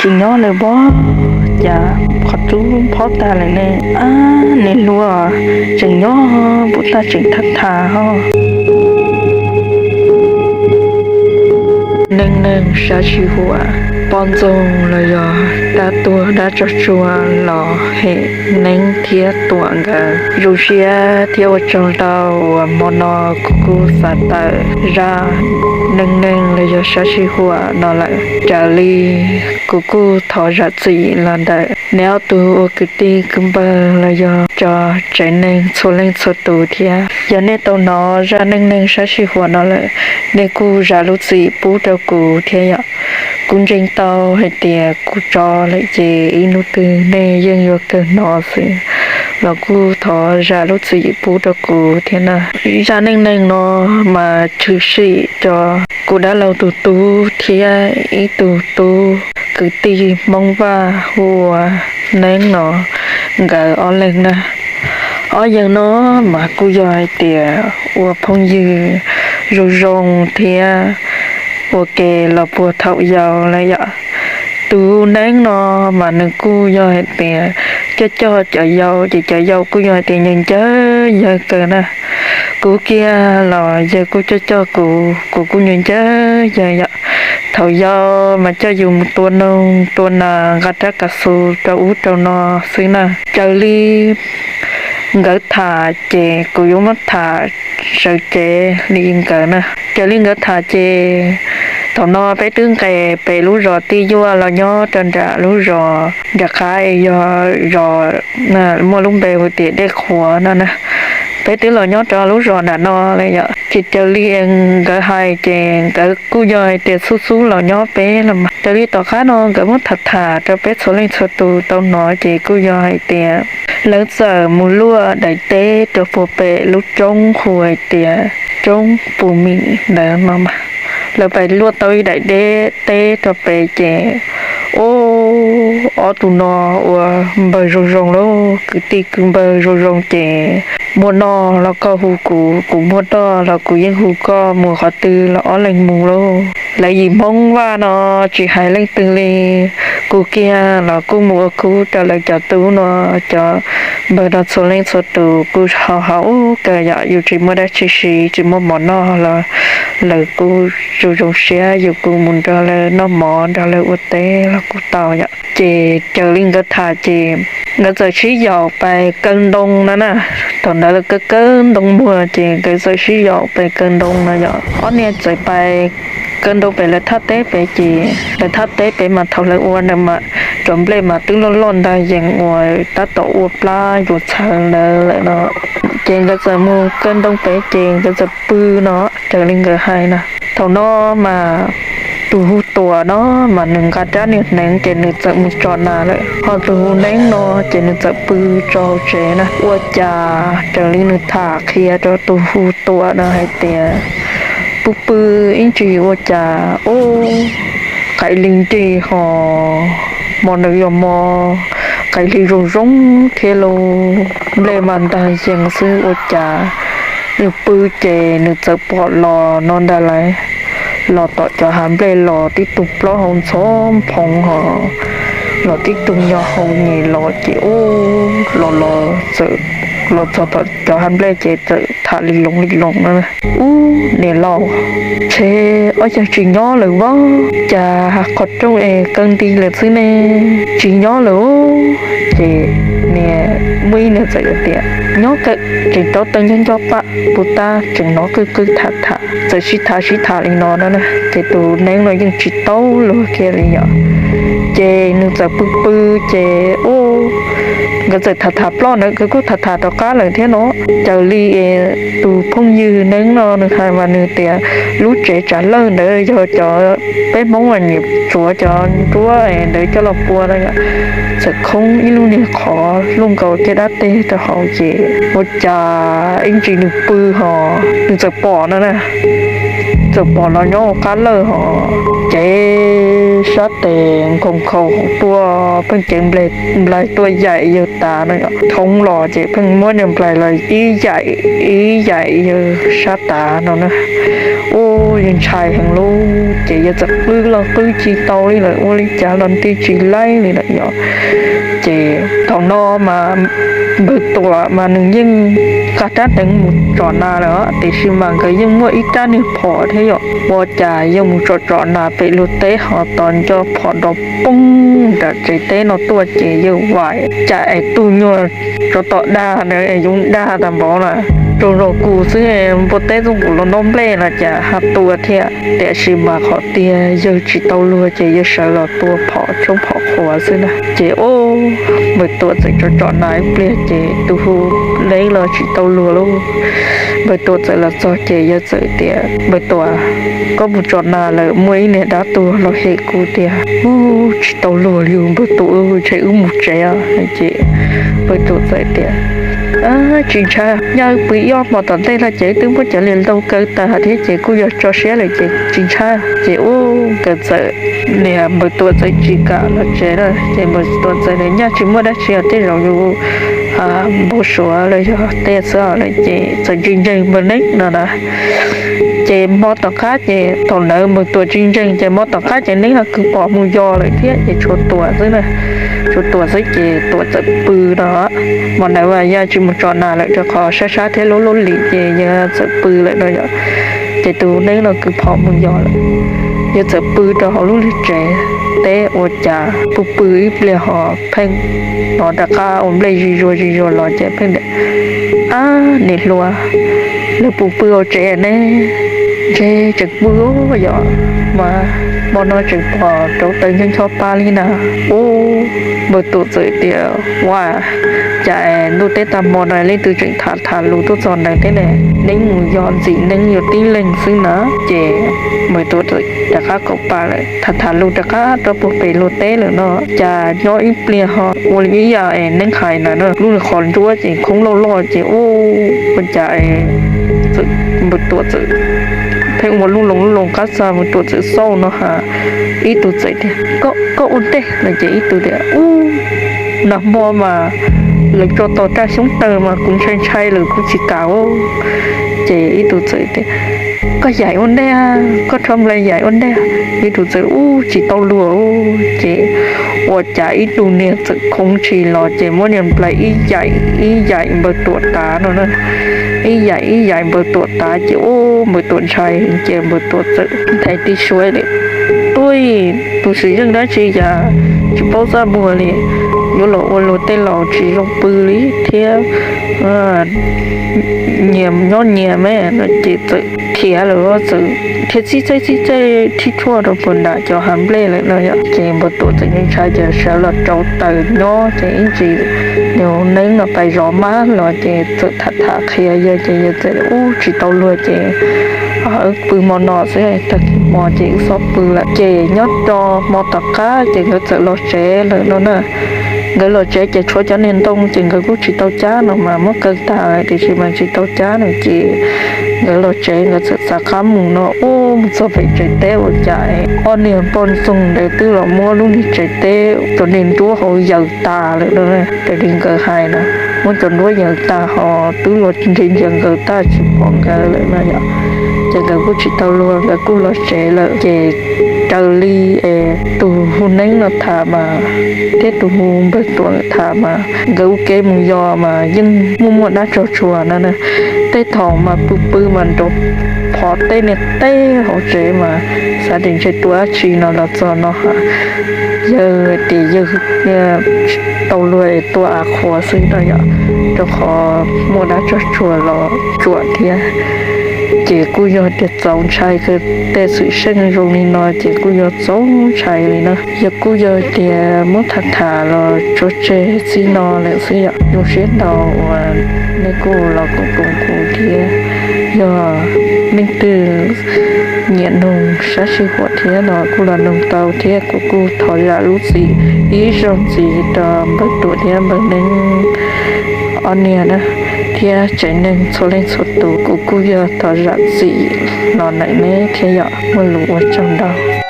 Tsis nyob lawm pob, cas qhov rub phob tag lawm ne? Ab, niam hluas, tseem nyob puas tag, tseem tham tham ho? Neej neeg sab sij huam, poj ntxoog los yog dab tuag dab tsog tsuag los hem Neeb thiab Tuam nkawd. Zoo siab thiab ua tsaug ntau uas hmo no kuv kuj xav tawm zaj neej neeg los yog sab sij huam no lawm. Raws li kuv kuj thov zam txim los ntawm nej ob tug ua kwv tij kwv npawg los yog cov tsev neeg txhua leej txhua tus thiab. Yog nej tau hnov zaj neej neeg sab sij huam no lawm, nej kuj zam lub txim pub rau kuv thiab yom. Kuv ntseeg tau hais tias kuv tso lawm ces ib hnub twg nej yeej yuav kawg hnov xwb, los kuj thov zam lub txim pub rau kuv thiab na. Zaj neej neeg no mas tshwm sim rau kuv dab laug tus tub thiab ib tug tub kwv tij Hmoob Vaj hu ua Neeb no, nkawd ob leeg na. Ob yawg no mas kuj yog hais tias ua phooj ywg zoo zoo thiab ua ke los puag thaum yau lawm yom. Tus Neeb no mas nws kuj yog hais tias coj coj cov yau, ces cov yau kuj yog hais tias ncaws ncawg yawg kawg na. Kuv kiag los yawg kuj coj coj kuv, kuv kuj ncaws ncawg yawg yom. Thaum yau mas coj yus mus tua noog tua nas nqa rab kav xus rau ub rau no xwb na. Raws li nkawd tham ces kuv yuav muab tham sawv cev li nkawd na. Raws li nkawd tham ces thaum no peb twb nqes pem lub zos Tij Yuaj los nyob rau nram lub zos nram qab es yog zos muaj lub npe hu tias Dej Qhuav no na. Peb twb los nyob rau lub zos nram no lawm yom. Ces raws li nkawd hais ces nkawd kuj yog hais tias xub xub los nyob peb los mas. Raws li tom qab no nkawd muab tham tham rau peb txhua leej txhua tus tau hnov ces kuj yog hais tias lawv txawm mus luaj daim teb rau puag pem lub roob hu hais tias roob Pus Mim ntawd no mas. Lawv pais luaj tau ib daim teb rau pem ces, ub, ob tug no ua npawg zoo zoo lauj, kwv tij kwv npawg zoo zoo ces muaj noj los koj hu kuv, kuv muaj noj los kuv yeej hu koj, mus qhov twg los ob leeg mus lauj. Lawv yim Hmoob Vaj no tsis hais leej twg li, kuv kiag los kuj mus ua khub rau lawv cov tub no, cov npawg no txhua leej txhua tus kuj ho haus kawg yom, yus tsis muaj dab tsi siv, tsis muaj mov noj los lawv kuj zoo zoo siab, yus kuj mus nrog lawv noj mov nrog lawv ua teb los kuj tau yom. Ces raws li nkawd tham ces nkawd txawm sib yaum pais kaw ntoo no na. Thaum ntawd lawv kaw kaw ntoo muag ces nkawd txawm sib yaum pais kaw ntoo no yom. Ob niag txawm pais kaw ntoo pem lawv thaj teb pem ces lawv thaj teb pem mas thaum lawv ua ntawd mas cov nplej mas twb loj loj ntag yees uas tab tom ua plab yuav txhawv ntawd lawm no. Ces nkawd txawm mus kaw ntoo pem ces nkawd txawm pw no, raws li nkawd hais na. Thaum no mas tus hu Tuam no mas nws nqa rab niag hneev ces nws txawm mus tso nas lawm, ho tus hu Neeb no ces nws txawm pw tso hauv tsev na. Ua cas raws li nws tham qhia rau tus hu Tuam no hais tias pw pw ib ntsis ua cas ub, qaim li nrig ho hmo ntawd yog hmo qaim li zoo zoo thiab lauj, nplej mas ntag yees xwb ua cas nws pw ces nws txawm pom los no ntag lauj, los tom cov hav nplej los tib tug plaub hau ntxhov nphoo ho los tib tug nyo hau nyem los ces ub, los los txawm los txog tom cov hav nplej ces txawm tham li loos li loos no, ub, niam laus, ntshe ob yawg tsis nyob lawm vauv, cas qhov rooj es kaw nti lawm xwb ne, tsis nyob lawm. Ces niag muaj ib niag txawm tias nyob kawm, tseem rauv taws nco nco pam puas tas, tseem hnov qw qw tham tham, txawm sib tham sib tham li no no na. Ces tus Neeb no yeej tsis tau luag kiag li yom, ces nws txawm pw pw ces ub, nkawd txawm tham tham ploj ntawd, nkawd kuj tham tham rov qab lawm thiab no. Raws li tus phooj ywg Neeb no nws hais mas nws tias lub tsev tsav lawj ntawd yog cov, peb Hmoob mas nyiam tsuav cov nruab ntawd coj los pua no yom, txawm khoob ib lub niag qhov luaj nkaus caj dab teg rau hauv ces ua cas ib ntsis nws pw ho nws txawm pom no na, txawm pom los nyob hauv qab lawj ho, ces sab tes nkhaus nkhaus tuaj pheej ceev nplais tuaj yaim yawg tas no yom. Thoob los ces pheej muab niag nplais los ib yaim ib yaim yawg sab tas no na. Ua yawg ntshai heev lub ces yawg txawm qw los qw tsis tau li lawm, ua li cas los nti tsis laib li lawm yom. Ces thaum no mas npawg Tuam mas nws yeej nqa rab hneev mus tsom nas lawm, tiam sis mas nkawd yeej muaj ib rab niag phom thiab yom. Ua cas yawg mus tsom tsom nas pem luag teb ho tos nco phom nrov poob nram tsev teb no tuaj ces yawg vam cas es tug nyuag tsov tom dag na, yuav dag tag npaum na, raug zog kus xwb, npua teb txob nkaus los noj nplej no cas ho tua thiab. Tiam sis mas qhov tiag yawg tsis tau luag ces yawg sawv los tua phom tshoob phom qhuav xwb na. Ces ub, npawg Tuam txawm tsom tsom nas ib pliag ces tus hu neeb los tsis tau luag lauj. Npawg Tuam txawm los txog ces yawg txawm tias, Npawg Tuam, koj mus tsom nas lawm muaj ib niag dab tuag los hem kuv tiag. Ub, tsis tau luag li npawg Tuam, ntshe wb mus tsev os. Ces npawg Tuam txawm tias, Tsis ntshai, nyaj wb pw ib ob hmo tom ntej no ces wb twb muab cov niag ntoo kaw tag thiab ces kuj yog tso siab lawm ces tsis ntshai. Ces ub, nkawd txawm, niag npawg Tuam txawm tsis kam los tsev na, ces npawg Tuam txawm tias, Nyaj tsis muaj dab tsi os, tej zaum yus npau suav los yog tej xwb lawm ces txawm ntsia ntsees npawg Neeb no na. Ces hmo tom qab ces thaum ntawd npawg Tuam tsis ntsees ces hmo tom qab ces Neeb los kws pom mus yos lawm thiab ces tshuav Tuam xwb na. Tshuav Tuam xwb ces Tuam txawm pw no. Hmo ntawd mas yawg tsis mus tsom nas lawm rau qhov sab sab thiab lub lub lim ces yawg txawm pw lawm no yom. Ces tus Neeb los kws pom mus yos lawm, yawg txawm pw rau hauv lub niag tsev teb ua cas pw pw ib pliag ho pheej hnov rov qab ua nplej zis zuag zis zuag los ces pheej tias, Ab niam hluas, lawv puas pw hauv tsev ne? Ntshe tseem pw yom, mas hmo no tseem pom rauv taws ncho ncho pa li na. Ub, npawg Tuam txawm tias, Ua cas ntuj teb tag hmo no leej twg tseem tham tham lus tuaj txog ntawd thiab ne? Neeb mus yos ntxim Neeb yuav tib leeg xwb na. Ces npawg Tuam txawm rov qab kaum pa lawm, tham tham lus rov qab rau puag pem luag teb lawm no. Cas nyob ib pliag ho ua li ib yam es Neeb hais ntawd na, lub qhov nruab ces khoob loj loj ces ub, ua cas npawg Tuam txawm pheej ua lub loo lub loo qab xa, npawg Tuam txawm xauj no ha. Ib tug txawm tias, Koj ua ntej no ces ib tug tias, Ub, nag hmo mas lawv tso tos raj xyoob taws mas kuv ntshai ntshai lawm kuv tsis kam. Ces ib tug txawm tias, Koj yaim ua ntej, koj rho nplais yaim ua ntej. Ib tug txawm ub tsis tau luag. Ces ua cas ib tug niag txawm khoov ntshis los ces muab niag nplais ib yaim ib yaim npawg Tuam tav no na. Ib yaim ib yaim npawg Tuam tav ces ub npawg Tuam ntshai ces npawg Tuam txawm nthe tib suab tias, Tuj, tus sim zeej dab tsi cas tsis paub txaj muag li, yuav los ua luag tej laus tsis zoo pw li thiab, nyias nyob nyias me no ces txawm khiav lawm, txawm khiav txij txej txij txej thib tshuaj rau puag nram cov hav nplej lawm no yom. Ces npawg Tuam txawm ntshai ces sawv los rauv taws nyob ces ib ntsis nws neeb no pais zov mab los ces txawm tham tham qhia yawg ces yawg txawm ub tsis tau luag ces wb pw hmo no xwb, tag kis hmo ces wb txhob pw lawm. Ces nyob rau hmo tom qab ces nkawd txawm los tsev lawm no na. Nkawd los tsev ces tshuav cov niag ntoo ces nkawd kuj tsis tau cab no mas muab kaw tag lawm tiam sis mas tsis tau cab no ces nkawd los tsev nkawd txawm xav qab mus no ub mus txog pem tsev teb ua cas ob niag poj ntxoog ntawd twb los muab lub niag tsev teb cov niag nruab hauv yaws tas lawm no. Raws li nkawd hais na, muab cov nruab yaws tas ho twb los nrhiav nrhiav nkawd tab tsis pom nkawd lawm no yom. Ces nkawd kuj tsis tau luag nkawd kuj los tsev lawm ces raws li es tus hu neeb no tham mas thiab tus hu npawg Tuam tham mas nkawd ua ke mus yos mas yeej muaj muaj dab tsog tshua no na. Tej thaum mas pw pw mas nrov phom tej niag teb hauv tsev mas xav tias ntshe tua dab tsi no los txog no ha. Yawg tias yawg tsis tau luag es tua av qhuav xwb no yom, rau qhov muaj dab tsog tshua los tsuam thiab. Ces kuj yog tias txaus ntshai kawg, tej xwm txheej zoo li no ces kuj yog txaus ntshai li na. Yog kuj yog tias muab tham tham los tso tseg txij no lawm xwb yom. Zoo siab ntau uas nej kuj los koom kuv thiab. Yog leej twg nyiam noog sab sij huam thiab los kuj los noog tau thiab. Kuv kuj thov zam lub txim ib zaug ntxiv rau npawg Tuam thiab npawg Neeb ob niag na, thiab tsev neeg txhua leej txhua tus. Kuv kuj yog thov zam txim los ntawm neb thiab yom. Muaj lus ua tsaug ntau.